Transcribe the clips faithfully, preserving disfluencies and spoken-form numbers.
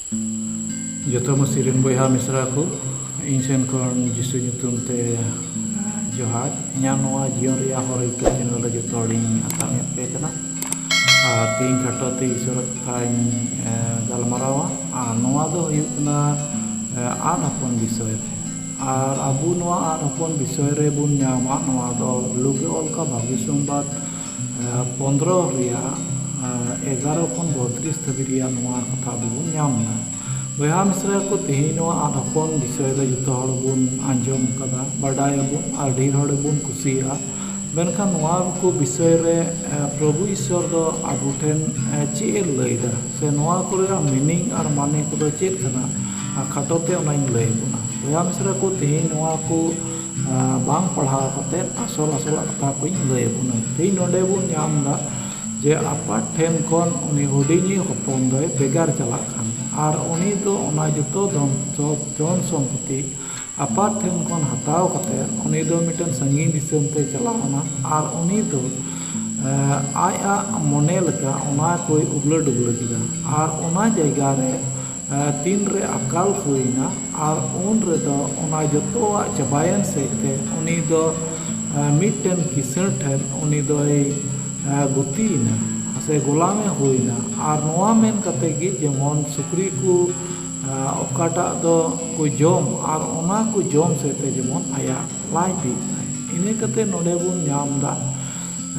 ᱡᱚᱛᱚ ᱢᱟᱹᱥᱤ ᱨᱮᱱ ᱵᱚᱭᱦᱟ ᱢᱤᱥᱨᱟ ᱠᱚ, ᱤᱧ ᱥᱮᱱ ᱠᱷᱚᱱ ᱡᱤᱥᱩ ᱧᱩᱛᱩᱢ ᱛᱮ ᱡᱚᱦᱟᱨ᱾ ᱤᱧᱟᱹᱜ ᱱᱚᱣᱟ ᱡᱤᱭᱚᱱ ᱨᱮᱭᱟᱜ ᱦᱚᱨ YouTube channel ᱨᱮ ᱡᱚᱛᱚ ᱦᱚᱲᱤᱧ ᱟᱛᱟᱝ ᱮᱫ ᱯᱮ ᱠᱟᱱᱟ᱾ ᱟᱨ ᱛᱮᱦᱮᱧ ᱠᱷᱟᱴᱚ ᱛᱮ ᱤᱥᱚᱨᱟᱜ ᱠᱟᱛᱷᱟᱧ, ᱮ, ᱜᱟᱞᱢᱟᱨᱟᱣᱟ᱾ ᱟᱨ ᱱᱚᱣᱟ ᱫᱚ ᱦᱩᱭᱩᱜ ᱠᱟᱱᱟ, ᱮ, ᱟᱫ ᱦᱚᱯᱚᱱ ᱵᱤᱥᱚᱭ ᱨᱮ᱾ ᱟᱨ ᱟᱵᱚ ᱱᱚᱣᱟ ᱟᱫ ᱦᱚᱯᱚᱱ ᱵᱤᱥᱚᱭ ᱨᱮᱵᱚᱱ ᱧᱟᱢᱟ, ᱱᱚᱣᱟ ᱫᱚ ᱞᱩᱠ ᱮ ᱚᱞ ᱠᱟᱜ ᱵᱷᱟᱹᱜᱤ ᱥᱚᱢᱵᱟᱫ, ᱮ, ᱯᱚᱱᱫᱽᱨᱚ ᱨᱮᱭᱟᱜ, ᱮ, ᱮᱜᱟᱨᱚ ᱠᱷᱚᱱ ᱵᱚᱛᱨᱤᱥ ᱫᱷᱟᱹᱵᱤᱡ ᱨᱮᱭᱟᱜ ᱱᱚᱣᱟ ᱠᱟᱛᱷᱟ ᱟᱵᱚ ᱵᱚᱱ ᱧᱟᱢ ᱮᱫᱟ᱾ ᱵᱚᱭᱦᱟ ᱢᱤᱥᱨᱟ ᱠᱚ, ᱛᱮᱦᱮᱧ ᱱᱚᱣᱟ ᱟᱫ ᱦᱚᱯᱚᱱ ᱵᱤᱥᱚᱭ ᱫᱚ ᱡᱚᱛᱚ ᱦᱚᱲ ᱵᱚᱱ ᱟᱸᱡᱚᱢ ᱠᱟᱫᱟ, ᱵᱟᱰᱟᱭᱟᱵᱚᱱ ᱟᱨ ᱰᱷᱮᱨ ᱦᱚᱲ ᱵᱚᱱ ᱠᱩᱥᱤᱭᱟᱜᱼᱟ᱾ ᱢᱮᱱᱠᱷᱟᱱ ᱱᱚᱣᱟ ᱠᱚ ᱵᱤᱥᱚᱭ ᱨᱮ, ᱮ, ᱯᱨᱚᱵᱷᱩ ᱤᱥᱚᱨ ᱫᱚ ᱟᱵᱚ ᱴᱷᱮᱱ, ᱮ, ᱪᱮᱫ ᱮ ᱞᱟᱹᱭ ᱮᱫᱟ, ᱥᱮ ᱱᱚᱣᱟ ᱠᱚᱨᱮᱱᱟᱜ meaning ᱟᱨ ᱢᱟᱱᱮ ᱠᱚᱫᱚ ᱪᱮᱫ ᱠᱟᱱᱟ, ᱟᱨ ᱠᱷᱟᱴᱚ ᱛᱮ ᱚᱱᱟᱧ ᱞᱟᱹᱭ ᱟᱵᱚᱱᱟ᱾ ᱵᱚᱭᱦᱟ ᱢᱤᱥᱨᱟ ᱠᱚ, ᱛᱮᱦᱮᱧ ᱱᱚᱣᱟ ᱠᱚ, ᱮ, ᱵᱟᱝ ᱯᱟᱲᱦᱟᱣ ᱠᱟᱛᱮ ᱟᱥᱚᱞ ᱟᱥᱚᱞᱟᱜ ᱠᱟᱛᱷᱟ ᱠᱚᱧ ᱞᱟᱹᱭ ᱟᱵᱚᱱᱟ᱾ ᱛᱮᱦᱮᱧ ᱱᱚᱰᱮ ᱵᱚᱱ ᱧᱟᱢ ᱮᱫᱟ ᱡᱮ ᱟᱯᱟᱛ ᱴᱷᱮᱱ ᱠᱷᱚᱱ ᱩᱱᱤ ᱦᱩᱰᱤᱧᱤᱡ ᱦᱚᱯᱚᱱ ᱫᱚᱭ ᱵᱷᱮᱜᱟᱨ ᱪᱟᱞᱟᱜ ᱠᱟᱱ, ᱟᱨ ᱩᱱᱤ ᱫᱚ ᱚᱱᱟ ᱡᱚᱛᱚ ᱫᱷᱚᱱ ᱥᱚᱢ-, ᱫᱷᱚᱱ ᱥᱚᱢᱯᱚᱛᱤ ᱟᱯᱟᱛ ᱴᱷᱮᱱ ᱠᱷᱚᱱ ᱦᱟᱛᱟᱣ ᱠᱟᱛᱮ ᱩᱱᱤ ᱫᱚ ᱢᱤᱫᱴᱮᱱ ᱥᱟᱺᱜᱤᱧ ᱫᱤᱥᱚᱢ ᱛᱮ ᱪᱟᱞᱟᱣ ᱮᱱᱟ᱾ ᱟᱨ ᱩᱱᱤ ᱫᱚ, ᱮ, ᱟᱡᱟᱜ ᱢᱚᱱᱮ ᱞᱮᱠᱟ ᱚᱱᱟ ᱠᱚᱭ ᱩᱵᱽᱞᱟᱹ ᱰᱩᱵᱽᱞᱟᱹ ᱠᱮᱫᱟ᱾ ᱟᱨ ᱚᱱᱟ ᱡᱟᱭᱜᱟ ᱨᱮ, ᱮ, ᱛᱤᱱ ᱨᱮ ᱟᱠᱟᱞ ᱦᱩᱭᱱᱟ, ᱟᱨ ᱩᱱ ᱨᱮᱫᱚ ᱚᱱᱟ ᱡᱚᱛᱚᱣᱟᱜ ᱪᱟᱵᱟᱭᱮᱱ ᱥᱮᱫ ᱛᱮ ᱩᱱᱤ ᱫᱚ, ᱮ, ᱢᱤᱫᱴᱮᱱ ᱠᱤᱥᱟᱹᱬ ᱴᱷᱮᱱ ᱩᱱᱤ ᱫᱚᱭ, ᱮ, ᱜᱩᱛᱤᱭᱮᱱᱟ ᱥᱮ ᱜᱳᱞᱟᱢᱮ ᱦᱩᱭᱱᱟ᱾ ᱟᱨ ᱱᱚᱣᱟ ᱢᱮᱱ ᱠᱟᱛᱮ ᱜᱮ ᱡᱮᱢᱚᱱ ᱥᱩᱠᱨᱤ ᱠᱚ, ᱮ, ᱚᱠᱟᱴᱟᱜ ᱫᱚ ᱠᱚ ᱡᱚᱢ, ᱟᱨ ᱚᱱᱟ ᱠᱚ ᱡᱚᱢ ᱥᱮᱫ ᱛᱮ ᱡᱮᱢᱚᱱ ᱟᱭᱟᱜ ᱞᱟᱡ ᱵᱤᱜ ᱛᱟᱭ᱾ ᱤᱱᱟᱹ ᱠᱟᱛᱮ ᱱᱚᱰᱮ ᱵᱚᱱ ᱧᱟᱢ ᱮᱫᱟ,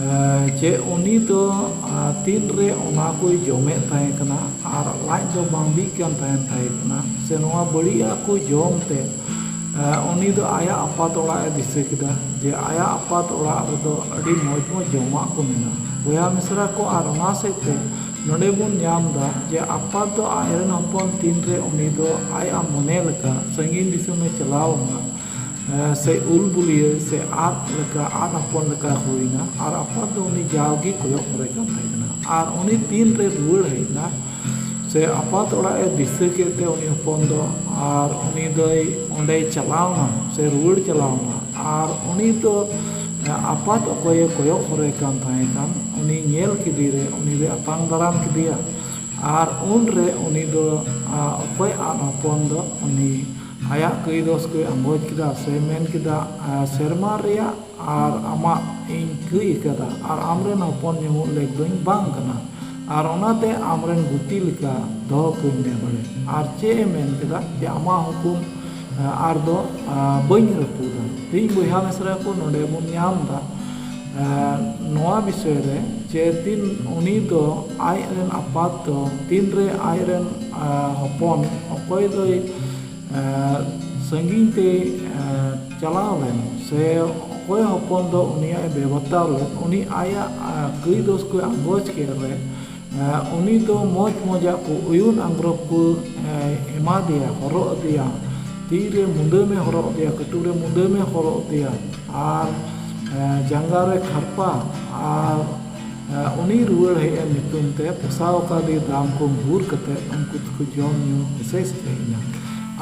ᱮ, ᱡᱮ ᱩᱱᱤ ᱫᱚ, ᱮ, ᱛᱤᱱ ᱨᱮ ᱚᱱᱟ ᱠᱚᱭ ᱡᱚᱢᱮᱫ ᱛᱟᱦᱮᱸ ᱠᱟᱱᱟ ᱟᱨ ᱞᱟᱡ ᱫᱚ ᱵᱟᱝ ᱵᱤᱜ ᱠᱟᱱ ᱛᱟᱦᱮᱱ ᱛᱟᱦᱮᱸ ᱠᱟᱱᱟ, ᱥᱮ ᱱᱚᱣᱟ ᱵᱟᱹᱲᱤᱡᱟᱜ ᱠᱚ ᱡᱚᱢ ᱛᱮ, ᱮ, ᱩᱱᱤ ᱫᱚ ᱟᱭᱟᱜ ᱟᱯᱟᱛ ᱚᱲᱟᱜ ᱮ ᱫᱤᱥᱟᱹ ᱠᱮᱫᱟ, ᱡᱮ ᱟᱭᱟᱜ ᱟᱯᱟᱛ ᱚᱲᱟᱜ ᱨᱮᱫᱚ ᱟᱹᱰᱤ ᱢᱚᱡᱽ ᱢᱚᱡᱽ ᱡᱚᱢᱟᱜ ᱠᱚ ᱢᱮᱱᱟᱜᱼᱟ᱾ ᱵᱚᱭᱦᱟ ᱢᱤᱥᱨᱟ ᱠᱚ, ᱟᱨ ᱚᱱᱟ ᱥᱮᱫ ᱛᱮ ᱱᱚᱰᱮ ᱵᱚᱱ ᱧᱟᱢ ᱮᱫᱟ ᱡᱮ ᱟᱯᱟᱛ ᱫᱚ ᱟᱡ ᱨᱮᱱ ᱦᱚᱯᱚᱱ ᱛᱤᱱ ᱨᱮ ᱩᱱᱤ ᱫᱚ ᱟᱡᱟᱜ ᱢᱚᱱᱮ ᱞᱮᱠᱟ ᱥᱟᱺᱜᱤᱧ ᱫᱤᱥᱚᱢᱮ ᱪᱟᱞᱟᱣ ᱮᱱᱟ, ᱮ, ᱥᱮ ᱩᱞ ᱵᱩᱞᱤᱭᱟᱹ ᱥᱮ ᱟᱫ ᱞᱮᱠᱟ, ᱟᱫ ᱦᱚᱯᱚᱱ ᱞᱮᱠᱟ ᱦᱩᱭᱱᱟ, ᱟᱨ ᱟᱯᱟᱛ ᱫᱚ ᱩᱱᱤ ᱡᱟᱣᱜᱮ ᱠᱚᱭᱚᱜ ᱦᱚᱨᱮ ᱠᱟᱱ ᱛᱟᱦᱮᱸ ᱠᱟᱱᱟ᱾ ᱟᱨ ᱩᱱᱤ ᱛᱤᱱ ᱨᱮ ᱨᱩᱣᱟᱹᱲ ᱦᱮᱡ ᱮᱱᱟ, ᱥᱮ ᱟᱯᱟᱛ ᱚᱲᱟᱜ ᱮ ᱫᱤᱥᱟᱹ ᱠᱮᱫ ᱛᱮ ᱩᱱᱤ ᱦᱚᱯᱚᱱ ᱫᱚ, ᱟᱨ ᱩᱱᱤ ᱫᱚᱭ ᱚᱸᱰᱮᱭ ᱪᱟᱞᱟᱣ ᱮᱱᱟ ᱥᱮ ᱨᱩᱣᱟᱹᱲ ᱪᱟᱞᱟᱣ ᱮᱱᱟ, ᱟᱨ ᱩᱱᱤ ᱫᱚ, ᱮ, ᱟᱯᱟᱛ ᱚᱠᱚᱭᱮ ᱠᱚᱭᱚᱜ ᱦᱚᱨᱮ ᱠᱟᱱ ᱛᱟᱦᱮᱸ ᱠᱟᱱ, ᱩᱱᱤ ᱧᱮᱞ ᱠᱮᱫᱮ ᱨᱮ ᱩᱱᱤ ᱫᱚᱭ ᱟᱛᱟᱝ ᱫᱟᱨᱟᱢ ᱠᱮᱫᱮᱭᱟ᱾ ᱟᱨ ᱩᱱᱨᱮ ᱩᱱᱤ ᱫᱚ, ᱟ, ᱚᱠᱚᱭ ᱟᱫ ᱦᱚᱯᱚᱱ ᱫᱚ ᱩᱱᱤ ᱟᱭᱟᱜ ᱠᱟᱹᱭ ᱫᱚᱥ ᱠᱚᱭ ᱟᱸᱜᱚᱪ ᱠᱮᱫᱟ, ᱥᱮ ᱢᱮᱱ ᱠᱮᱫᱟ, ᱟ, ᱥᱮᱨᱢᱟ ᱨᱮᱭᱟᱜ ᱟᱨ ᱟᱢᱟᱜ ᱤᱧ ᱠᱟᱹᱭ ᱟᱠᱟᱫᱟ, ᱟᱨ ᱟᱢᱨᱮᱱ ᱦᱚᱯᱚᱱ ᱧᱩᱢᱩᱜ ᱞᱮᱠ ᱫᱚᱧ ᱵᱟᱝ ᱠᱟᱱᱟ, ᱟᱨ ᱚᱱᱟᱛᱮ ᱟᱢᱨᱮᱱ ᱜᱩᱛᱤ ᱞᱮᱠᱟ ᱫᱚᱦᱚ ᱠᱟᱹᱧ ᱢᱮ ᱵᱟᱲᱮ᱾ ᱟᱨ ᱪᱮᱫ ᱮ ᱢᱮᱱ ᱠᱮᱫᱟ ᱡᱮ ᱟᱢᱟᱜ ᱦᱩᱠᱩᱢ, ᱟ, ᱟᱨ ᱫᱚ, ᱟ, ᱵᱟᱹᱧ ᱨᱟᱹᱯᱩᱫᱟ᱾ ᱛᱮᱦᱮᱧ ᱵᱚᱭᱦᱟ ᱢᱤᱥᱨᱟ ᱠᱚ, ᱱᱚᱰᱮ ᱵᱚᱱ ᱧᱟᱢ ᱮᱫᱟ, ᱟ, ᱱᱚᱣᱟ ᱵᱤᱥᱚᱭ ᱨᱮ ᱡᱮ ᱛᱤᱱ ᱩᱱᱤ ᱫᱚ ᱟᱡ ᱨᱮᱱ ᱟᱯᱟᱛ ᱫᱚ ᱛᱤᱱᱨᱮ ᱟᱡ ᱨᱮᱱ, ᱟ, ᱦᱚᱯᱚᱱ ᱚᱠᱚᱭ ᱫᱚᱭ, ᱟ, ᱥᱟᱺᱜᱤᱧ ᱛᱮ, ᱟ, ᱪᱟᱞᱟᱣ ᱞᱮᱱ, ᱥᱮ ᱚᱠᱚᱭ ᱦᱚᱯᱚᱱ ᱫᱚ ᱩᱱᱤᱭᱟᱜ ᱮ ᱵᱮᱵᱚᱛᱟᱣ ᱞᱮᱫ, ᱩᱱᱤ ᱟᱭᱟᱜ, ᱟ, ᱠᱟᱹᱭ ᱫᱚᱥ ᱠᱚᱭ ᱟᱸᱜᱚᱪ ᱠᱮᱫ ᱨᱮ, ᱟ, ᱩᱱᱤ ᱫᱚ ᱢᱚᱡᱽ ᱢᱚᱡᱟᱜ ᱠᱚ ᱩᱭᱩᱱ ᱟᱝᱜᱽᱨᱚᱵ ᱠᱚ, ᱟ, ᱮᱢᱟ ᱫᱮᱭᱟ, ᱦᱚᱨᱚᱜ ᱟᱫᱮᱭᱟ, ᱛᱤ ᱨᱮ ᱢᱩᱫᱟᱹᱢ ᱮ ᱦᱚᱨᱚᱜ ᱟᱫᱮᱭᱟ, ᱠᱟᱹᱴᱩᱵ ᱨᱮ ᱢᱩᱫᱟᱹᱢ ᱮ ᱦᱚᱨᱚᱜ ᱟᱫᱮᱭᱟ, ᱟᱨ, ᱟ, ᱡᱟᱸᱜᱟ ᱨᱮ ᱠᱷᱟᱨᱯᱟ, ᱟᱨ ᱟᱨ ᱩᱱᱤ ᱨᱩᱣᱟᱹᱲ ᱦᱮᱡ ᱮᱱ ᱧᱩᱛᱩᱢ ᱛᱮ ᱯᱚᱥᱟᱣ ᱟᱠᱟᱫᱮ ᱫᱟᱢ ᱠᱚ ᱵᱷᱩᱨ ᱠᱟᱛᱮ ᱩᱱᱠᱩ ᱫᱚᱠᱚ ᱡᱚᱢ ᱧᱩ ᱦᱮᱥᱮᱡ ᱦᱮᱡ ᱮᱱᱟ᱾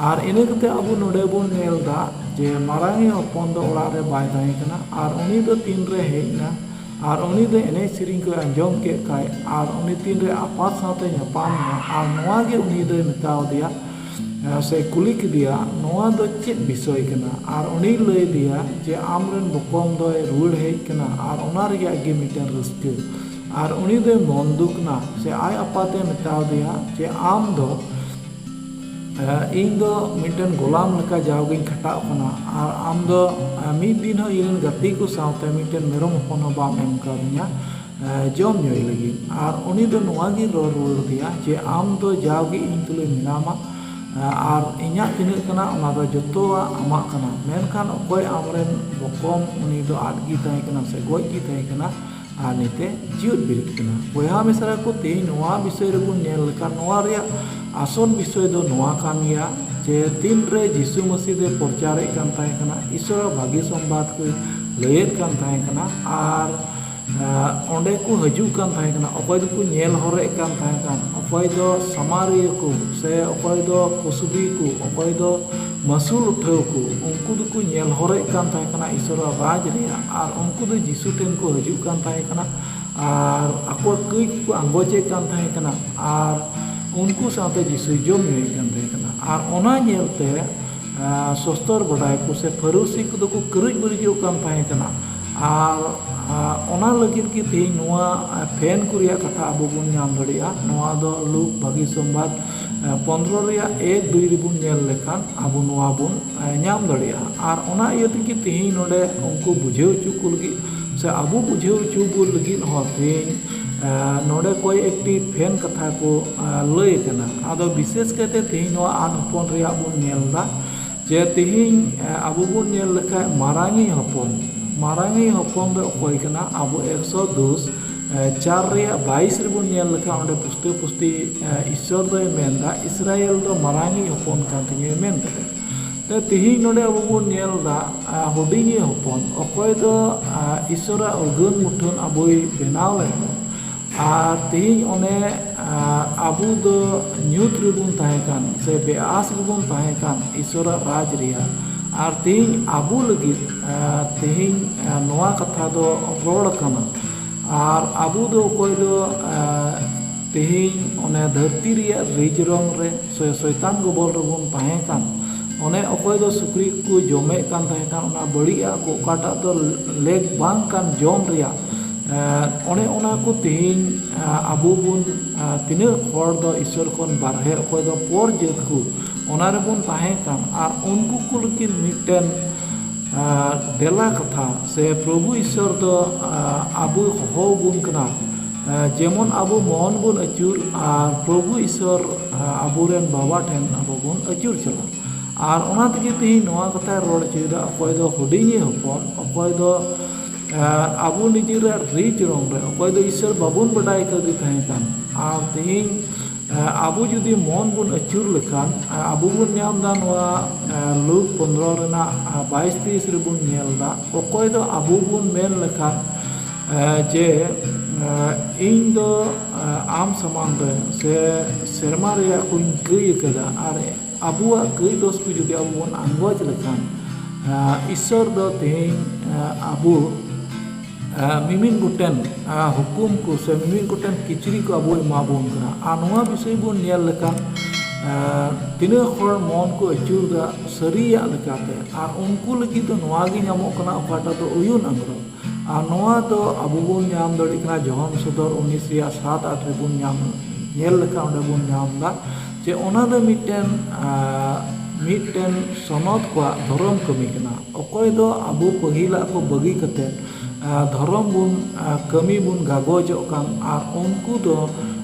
ᱟᱨ ᱤᱱᱟᱹ ᱠᱟᱛᱮ ᱟᱵᱚ ᱱᱚᱰᱮ ᱵᱚᱱ ᱧᱮᱞ ᱮᱫᱟ ᱡᱮ ᱢᱟᱨᱟᱝᱤᱡ ᱦᱚᱯᱚᱱ ᱫᱚ ᱚᱲᱟᱜ ᱨᱮ ᱵᱟᱭ ᱛᱟᱦᱮᱸ ᱠᱟᱱᱟ, ᱟᱨ ᱩᱱᱤ ᱫᱚ ᱛᱤᱱᱨᱮ ᱦᱮᱡ ᱮᱱᱟ, ᱟᱨ ᱩᱱᱤ ᱫᱚ ᱮᱱᱮᱡ ᱥᱮᱨᱮᱧ ᱠᱚᱭ ᱟᱸᱡᱚᱢ ᱠᱮᱫ ᱠᱷᱟᱡ, ᱟᱨ ᱩᱱᱤ ᱛᱤᱱᱨᱮ ᱟᱯᱟᱛ ᱥᱟᱶᱛᱮ ᱧᱟᱯᱟᱢ ᱮᱱᱟ, ᱟᱨ ᱱᱚᱣᱟ ᱜᱮ ᱩᱱᱤ ᱫᱚᱭ ᱢᱮᱛᱟᱣ ᱫᱮᱭᱟ, ᱥᱮ ᱠᱩᱞᱤ ᱠᱮᱫᱮᱭᱟ, "ᱱᱚᱣᱟ ᱫᱚ ᱪᱮᱫ ᱵᱤᱥᱚᱭ ᱠᱟᱱᱟ?" ᱟᱨ ᱩᱱᱤᱭ ᱞᱟᱹᱭ ᱟᱫᱮᱭᱟ ᱡᱮ, "ᱟᱢᱨᱮᱱ ᱵᱚᱠᱚᱢ ᱫᱚᱭ ᱨᱩᱣᱟᱹᱲ ᱦᱮᱡ ᱠᱟᱱᱟ, ᱟᱨ ᱚᱱᱟ ᱨᱮᱭᱟᱜ ᱜᱮ ᱢᱤᱫᱴᱮᱱ ᱨᱟᱹᱥᱠᱟᱹ᱾" ᱟᱨ ᱩᱱᱤ ᱫᱚᱭ ᱢᱚᱱ ᱫᱩᱠ ᱮᱱᱟ, ᱥᱮ ᱟᱡ ᱟᱯᱟᱛᱮ ᱢᱮᱛᱟᱣ ᱫᱮᱭᱟ ᱡᱮ, "ᱟᱢ ᱫᱚ, ᱮ, ᱤᱧ ᱫᱚ ᱢᱤᱫᱴᱮᱱ ᱜᱳᱞᱟᱢ ᱞᱮᱠᱟ ᱡᱟᱣᱜᱮᱧ ᱠᱷᱟᱴᱟᱜ ᱠᱟᱱᱟ, ᱟᱨ ᱟᱢ ᱫᱚ, ᱮ, ᱢᱤᱫ ᱫᱤᱱ ᱦᱚᱸ ᱤᱧᱨᱮᱱ ᱜᱟᱛᱮ ᱠᱚ ᱥᱟᱶᱛᱮ ᱢᱤᱫᱴᱮᱱ ᱢᱮᱨᱚᱢ ᱦᱚᱯᱚᱱ ᱦᱚᱸ ᱵᱟᱢ ᱮᱢ ᱠᱟᱣᱫᱤᱧᱟ, ᱮ, ᱡᱚᱢ ᱧᱩᱭ ᱞᱟᱹᱜᱤᱫ᱾" ᱟᱨ ᱩᱱᱤ ᱫᱚ ᱱᱚᱣᱟ ᱜᱮ ᱨᱚᱲ ᱨᱩᱣᱟᱹᱲ ᱟᱫᱮᱭᱟ ᱡᱮ, "ᱟᱢ ᱫᱚ ᱡᱟᱣᱜᱮ ᱤᱧ ᱛᱩᱞᱩᱡ ᱢᱮᱱᱟᱢᱟ, ᱮ, ᱟᱨ ᱤᱧᱟᱹᱜ ᱛᱤᱱᱟᱹᱜ ᱠᱟᱱᱟ ᱚᱱᱟ ᱫᱚ ᱡᱚᱛᱚᱣᱟᱜ ᱟᱢᱟᱜ ᱠᱟᱱᱟ, ᱢᱮᱱᱠᱷᱟᱱ ᱚᱠᱚᱭ ᱟᱢᱨᱮᱱ ᱵᱚᱠᱚᱢ ᱩᱱᱤ ᱫᱚ ᱟᱫ ᱜᱮ ᱛᱟᱦᱮᱸ ᱠᱟᱱᱟ ᱥᱮ ᱜᱚᱡ ᱜᱮ ᱛᱟᱦᱮᱸ ᱠᱟᱱᱟ, ᱟᱨ ᱱᱤᱛᱮ ᱡᱤᱣᱮᱫ ᱵᱮᱨᱮᱫ ᱠᱟᱱᱟ᱾" ᱵᱚᱭᱦᱟ ᱢᱤᱥᱨᱟ ᱠᱚ, ᱛᱮᱦᱮᱧ ᱱᱚᱣᱟ ᱵᱤᱥᱚᱭ ᱨᱮᱵᱚᱱ ᱧᱮᱞ ᱞᱮᱠᱷᱟᱱ, ᱱᱚᱣᱟ ᱨᱮᱭᱟᱜ ᱟᱥᱚᱞ ᱵᱤᱥᱚᱭ ᱫᱚ ᱱᱚᱣᱟ ᱠᱟᱱ ᱜᱮᱭᱟ ᱡᱮ ᱛᱤᱱᱨᱮ ᱡᱤᱥᱩ ᱢᱟᱹᱥᱤ ᱫᱚᱭ ᱯᱨᱚᱪᱟᱨᱮᱫ ᱠᱟᱱ ᱛᱟᱦᱮᱸ ᱠᱟᱱᱟ, ᱤᱥᱚᱨᱟᱜ ᱵᱷᱟᱹᱜᱤ ᱥᱚᱢᱵᱟᱫ ᱠᱚᱭ ᱞᱟᱹᱭᱮᱫ ᱠᱟᱱ ᱛᱟᱦᱮᱸ ᱠᱟᱱᱟ, ᱟᱨ ᱟᱨ ᱚᱸᱰᱮ ᱠᱚ ᱦᱤᱡᱩᱜ ᱠᱟᱱ ᱛᱟᱦᱮᱸ ᱠᱟᱱᱟ, ᱚᱠᱚᱭ ᱫᱚᱠᱚ ᱧᱮᱞ ᱦᱚᱨᱮᱫ ᱠᱟᱱ ᱛᱟᱦᱮᱸ ᱠᱟᱱ, ᱚᱠᱚᱭ ᱫᱚ ᱥᱟᱢᱟᱨᱤᱭᱟᱹ ᱠᱚ, ᱥᱮ ᱚᱠᱚᱭ ᱫᱚ ᱠᱩᱥᱵᱤ ᱠᱚ, ᱚᱠᱚᱭ ᱫᱚ ᱢᱟᱹᱥᱩᱞ ᱩᱴᱷᱟᱹᱣ ᱠᱚ, ᱩᱱᱠᱩ ᱫᱚᱠᱚ ᱧᱮᱞ ᱦᱚᱨᱮᱫ ᱠᱟᱱ ᱛᱟᱦᱮᱸ ᱠᱟᱱᱟ ᱤᱥᱚᱨᱟᱜ ᱨᱟᱡᱽ ᱨᱮᱭᱟᱜ᱾ ᱟᱨ ᱩᱱᱠᱩ ᱫᱚ ᱡᱤᱥᱩ ᱴᱷᱮᱱ ᱠᱚ ᱦᱤᱡᱩᱜ ᱠᱟᱱ ᱛᱟᱦᱮᱸ ᱠᱟᱱᱟ, ᱟᱨ ᱟᱠᱚᱣᱟᱜ ᱠᱟᱹᱡ ᱠᱚᱠᱚ ᱟᱸᱜᱚᱪᱮᱫ ᱠᱟᱱ ᱛᱟᱦᱮᱸ ᱠᱟᱱᱟ ᱟᱨ ᱩᱱᱠᱩ ᱥᱟᱶᱛᱮ ᱡᱤᱥᱩᱭ ᱡᱚᱢ ᱧᱩᱭᱮᱫ ᱠᱟᱱ ᱛᱟᱦᱮᱸ ᱠᱟᱱᱟ᱾ ᱟᱨ ᱚᱱᱟ ᱧᱮᱞᱛᱮ ᱥᱚᱥᱛᱚᱨ ᱵᱟᱰᱟᱭ ᱠᱚ ᱥᱮ ᱯᱷᱟᱹᱨᱩᱥᱤ ᱠᱚᱫᱚ ᱠᱚ ᱠᱟᱹᱨᱩᱡ ᱵᱟᱹᱨᱩᱡᱚᱜ ᱠᱟᱱ ᱛᱟᱦᱮᱸ ᱠᱟᱱᱟ᱾ ᱟᱨ ᱚᱱᱟ ᱞᱟᱹᱜᱤᱫ ᱜᱮ ᱛᱮᱦᱮᱧ ᱱᱚᱣᱟ ᱯᱷᱮᱱ ᱠᱚ ᱨᱮᱭᱟᱜ ᱠᱟᱛᱷᱟ ᱟᱵᱚ ᱵᱚᱱ ᱧᱟᱢ ᱫᱟᱲᱮᱭᱟᱜᱼᱟ᱾ ᱱᱚᱣᱟ ᱫᱚ ᱞᱩᱠ ᱵᱷᱟᱹᱜᱤ ᱥᱚᱢᱵᱟᱫ ᱯᱚᱱᱫᱽᱨᱚ ᱨᱮᱭᱟᱜ ᱮᱠ ᱫᱩᱭ ᱨᱮᱵᱚᱱ ᱧᱮᱞ ᱞᱮᱠᱷᱟᱱ ᱟᱵᱚ ᱱᱚᱣᱟ ᱵᱚᱱ ᱧᱟᱢ ᱫᱟᱲᱮᱭᱟᱜᱼᱟ᱾ ᱟᱨ ᱚᱱᱟ ᱤᱭᱟᱹ ᱛᱮᱜᱮ ᱛᱮᱦᱮᱧ ᱱᱚᱰᱮ ᱩᱱᱠᱩ ᱵᱩᱡᱷᱟᱹᱣ ᱦᱚᱪᱚ ᱠᱚ ᱞᱟᱹᱜᱤᱫ ᱥᱮ ᱟᱵᱚ ᱵᱩᱡᱷᱟᱹᱣ ᱦᱚᱪᱚ ᱵᱚ ᱞᱟᱹᱜᱤᱫ ᱦᱚᱸ ᱛᱮᱦᱮᱧ ᱱᱚᱰᱮ ᱠᱚᱭᱮᱠ ᱮᱠᱴᱤ ᱯᱷᱮᱱ ᱠᱟᱛᱷᱟ ᱠᱚ ᱞᱟᱹᱭ ᱠᱟᱱᱟ᱾ ᱟᱫᱚ ᱵᱤᱥᱮᱥ ᱠᱟᱭᱛᱮ ᱛᱮᱦᱮᱧ ᱱᱚᱣᱟ ᱟᱱ ᱦᱚᱯᱚᱱ ᱨᱮᱭᱟᱜ ᱵᱚᱱ ᱧᱮᱞ ᱮᱫᱟ ᱡᱮ ᱛᱮᱦᱮᱧ ᱟᱵᱚ ᱵᱚᱱ ᱧᱮᱞ ᱞᱮᱠᱷᱟᱱ ᱢᱟᱨᱟᱝᱤ ᱦᱚᱯᱚᱱ, ᱢᱟᱨᱟᱝᱤ ᱦᱚᱯᱚᱱ ᱫᱚ ᱚᱠᱚᱭ ᱠᱟᱱᱟ? ᱟᱵᱚ ᱮᱠᱥᱚ ᱫᱩᱥ ᱪᱟᱨ ᱨᱮᱭᱟᱜ ᱵᱟᱭᱤᱥ ᱨᱮᱵᱚᱱ ᱧᱮᱞ ᱞᱮᱠᱷᱟᱱ ᱚᱸᱰᱮ ᱯᱩᱥᱴᱟᱹ ᱯᱩᱥᱴᱤ ᱤᱥᱥᱚᱨ ᱫᱚᱭ ᱢᱮᱱᱫᱟ, "ᱤᱥᱨᱟᱭᱮᱞ ᱫᱚ ᱢᱟᱨᱟᱝᱤ ᱦᱚᱯᱚᱱ ᱠᱟᱱ ᱛᱤᱧᱟᱹᱭ" ᱢᱮᱱ ᱠᱟᱛᱮ᱾ ᱛᱮ ᱛᱮᱦᱮᱧ ᱱᱚᱰᱮ ᱟᱵᱚ ᱵᱚᱱ ᱧᱮᱞ ᱮᱫᱟ ᱦᱩᱰᱤᱧᱤ ᱦᱚᱯᱚᱱ ᱚᱠᱚᱭ ᱫᱚ ᱤᱥᱥᱚᱨᱟᱜ ᱩᱨᱜᱟᱹᱱ ᱢᱩᱴᱷᱟᱹᱱ ᱟᱵᱚᱭ ᱵᱮᱱᱟᱣ ᱞᱮᱫ ᱵᱚᱱ᱾ ᱟᱨ ᱛᱮᱦᱮᱧ ᱚᱱᱮ ᱟᱵᱚ ᱫᱚ ᱧᱩᱛ ᱨᱮᱵᱚᱱ ᱛᱟᱦᱮᱸ ᱠᱟᱱ ᱥᱮ ᱵᱮᱟᱥ ᱨᱮᱵᱚᱱ ᱛᱟᱦᱮᱸ ᱠᱟᱱ ᱤᱥᱥᱚᱨᱟᱜ ᱨᱟᱡᱽ ᱨᱮᱭᱟᱜ᱾ ᱟᱨ ᱛᱮᱦᱮᱧ ᱟᱵᱚ ᱞᱟᱹᱜᱤᱫ ᱛᱮᱦᱮᱧ ᱱᱚᱣᱟ ᱠᱟᱛᱷᱟ ᱫᱚ ᱨᱚᱲ ᱠᱟᱱᱟ᱾ ᱟᱨ ᱟᱵᱚ ᱫᱚ ᱚᱠᱚᱭ ᱫᱚ ᱛᱮᱦᱮᱧ ᱚᱱᱮ ᱫᱷᱟᱹᱨᱛᱤ ᱨᱮᱭᱟᱜ ᱨᱤᱡ ᱨᱚᱝ ᱨᱮ ᱥᱮ ᱥᱚᱭᱛᱟᱱ ᱜᱚᱵᱚᱞ ᱨᱮᱵᱚᱱ ᱛᱟᱦᱮᱸ ᱠᱟᱱ, ᱚᱱᱮ ᱚᱠᱚᱭ ᱫᱚ ᱥᱩᱠᱨᱤ ᱠᱚ ᱡᱚᱢᱮᱫ ᱠᱟᱱ ᱛᱟᱦᱮᱸ ᱠᱟᱱ, ᱚᱱᱟ ᱵᱟᱹᱲᱤᱡ ᱟᱜ ᱠᱚ ᱚᱠᱟᱴᱟᱜ ᱫᱚ ᱞᱮᱠ ᱵᱟᱝ ᱠᱟᱱ ᱡᱚᱢ ᱨᱮᱭᱟᱜ, ᱚᱱᱮ ᱚᱱᱟ ᱠᱚ ᱛᱮᱦᱮᱧ ᱟᱵᱚ ᱵᱚᱱ ᱛᱤᱱᱟᱹᱜ ᱦᱚᱲ ᱫᱚ ᱤᱥᱥᱚᱨ ᱠᱷᱚᱱ ᱵᱟᱨᱦᱮ, ᱚᱠᱚᱭ ᱫᱚ ᱯᱚᱨ ᱡᱟᱹᱛ ᱠᱚ ᱚᱱᱟ ᱨᱮᱵᱚᱱ ᱛᱟᱦᱮᱸ ᱠᱟᱱ, ᱟᱨ ᱩᱱᱠᱩ ᱠᱚ ᱞᱟᱹᱜᱤᱫ ᱢᱤᱫᱴᱮᱱ ᱫᱮᱞᱟ ᱠᱟᱛᱷᱟ ᱥᱮ ᱯᱨᱚᱵᱷᱩ ᱤᱥᱥᱚᱨ ᱫᱚ ᱟᱵᱚᱭ ᱦᱚᱦᱚ ᱟᱵᱚᱱ ᱠᱟᱱᱟ᱾ ᱡᱮᱢᱚᱱ ᱟᱵᱚ ᱢᱚᱱ ᱵᱚᱱ ᱟᱹᱪᱩᱨ ᱟᱨ ᱯᱨᱚᱵᱷᱩ ᱤᱥᱥᱚᱨ ᱟᱵᱚᱨᱮᱱ ᱵᱟᱵᱟ ᱴᱷᱮᱱ ᱟᱵᱚ ᱵᱚᱱ ᱟᱹᱪᱩᱨ ᱪᱟᱞᱟᱜᱼᱟ᱾ ᱟᱨ ᱚᱱᱟ ᱛᱮᱜᱮ ᱛᱮᱦᱮᱧ ᱱᱚᱣᱟ ᱠᱟᱛᱷᱟᱭ ᱨᱚᱲ ᱦᱚᱪᱚᱭᱮᱫᱟ, ᱚᱠᱚᱭ ᱫᱚ ᱦᱩᱰᱤᱧᱤ ᱦᱚᱯᱚᱱ, ᱚᱠᱚᱭ ᱫᱚ ᱟᱵᱚ ᱱᱤᱡᱮᱨᱟᱜ ᱨᱤᱡ ᱨᱚᱝ ᱨᱮ, ᱚᱠᱚᱭ ᱫᱚ ᱤᱥᱥᱚᱨ ᱵᱟᱵᱚᱱ ᱵᱟᱰᱟᱭ ᱠᱟᱫᱮ ᱛᱟᱦᱮᱸ ᱠᱟᱱ᱾ ᱟᱨ ᱛᱮᱦᱮᱧ ᱟᱵᱚ ᱡᱩᱫᱤ ᱢᱚᱱ ᱵᱚᱱ ᱟᱹᱪᱩᱨ ᱞᱮᱠᱷᱟᱱ ᱟᱵᱚ ᱵᱚᱱ ᱧᱟᱢ ᱮᱫᱟ ᱱᱚᱣᱟ ᱞᱩᱠ ᱯᱚᱱᱫᱽᱨᱚ ᱨᱮᱱᱟᱜ ᱵᱟᱭᱤᱥ ᱛᱮᱭᱤᱥ ᱨᱮᱵᱚᱱ ᱧᱮᱞ ᱮᱫᱟ, ᱚᱠᱚᱭ ᱫᱚ ᱟᱵᱚ ᱵᱚᱱ ᱢᱮᱱ ᱞᱮᱠᱷᱟᱱ ᱡᱮ ᱤᱧ ᱫᱚ ᱟᱢ ᱥᱟᱢᱟᱝ ᱨᱮ ᱥᱮ ᱥᱮᱨᱢᱟ ᱨᱮᱭᱟᱜ ᱠᱚᱧ ᱠᱟᱹᱭ ᱟᱠᱟᱫᱟ᱾ ᱟᱨ ᱟᱵᱚᱣᱟᱜ ᱠᱟᱹᱭ ᱫᱚᱥ ᱠᱚ ᱡᱩᱫᱤ ᱟᱵᱚ ᱵᱚᱱ ᱟᱸᱜᱚᱪ ᱞᱮᱠᱷᱟᱱ ᱤᱥᱥᱚᱨ ᱫᱚ ᱛᱮᱦᱮᱧ ᱟᱵᱚ ᱢᱤᱢᱤᱫ ᱜᱚᱴᱮᱱ ᱦᱩᱠᱩᱢ ᱠᱚ ᱥᱮ ᱢᱤᱢᱤᱫ ᱜᱚᱴᱮᱱ ᱠᱤᱪᱨᱤ ᱠᱚ ᱟᱵᱚ ᱮᱢᱟ ᱵᱚᱱ ᱠᱟᱱᱟ᱾ ᱟᱨ ᱱᱚᱣᱟ ᱵᱤᱥᱚᱭ ᱵᱚᱱ ᱧᱮᱞ ᱞᱮᱠᱷᱟᱱ ᱛᱤᱱᱟᱹᱜ ᱦᱚᱲ ᱢᱚᱱ ᱠᱚ ᱟᱹᱪᱩᱨ ᱫᱟ ᱥᱟᱹᱨᱤᱭᱟᱜ ᱞᱮᱠᱟᱛᱮ, ᱟᱨ ᱩᱱᱠᱩ ᱞᱟᱹᱜᱤᱫ ᱫᱚ ᱱᱚᱣᱟ ᱜᱮ ᱧᱟᱢᱚᱜ ᱠᱟᱱᱟ, ᱚᱠᱟᱴᱟᱜ ᱫᱚ ᱩᱭᱩᱱ ᱟᱝᱨᱚᱵ᱾ ᱟᱨ ᱱᱚᱣᱟ ᱫᱚ ᱟᱵᱚ ᱵᱚᱱ ᱧᱟᱢ ᱫᱟᱲᱮᱭᱟᱜ ᱠᱟᱱᱟ ᱡᱚᱦᱚᱱ ᱥᱚᱫᱚᱨ ᱩᱱᱤᱥ ᱨᱮᱭᱟᱜ ᱥᱟᱛ ᱟᱴ ᱨᱮᱵᱚᱱ ᱧᱟᱢ, ᱧᱮᱞ ᱞᱮᱠᱷᱟᱱ ᱚᱸᱰᱮ ᱵᱚᱱ ᱧᱟᱢ ᱫᱟ ᱡᱮ ᱚᱱᱟ ᱫᱚ ᱢᱤᱫᱴᱮᱱ ᱢᱤᱫᱴᱮᱱ ᱥᱚᱱᱚᱛ ᱠᱚᱣᱟᱜ ᱫᱷᱚᱨᱚᱢ ᱠᱟᱹᱢᱤ ᱠᱟᱱᱟ᱾ ᱚᱠᱚᱭ ᱫᱚ ᱟᱵᱚ ᱯᱟᱹᱦᱤᱞᱟᱜ ᱠᱚ ᱵᱟᱹᱜᱤ ᱠᱟᱛᱮ ᱫᱷᱚᱨᱚᱢ ᱵᱚᱱ ᱠᱟᱹᱢᱤ ᱵᱚᱱ ᱜᱟᱜᱚᱡᱚᱜ ᱠᱟᱱ, ᱟᱨ ᱩᱱᱠᱩ ᱫᱚ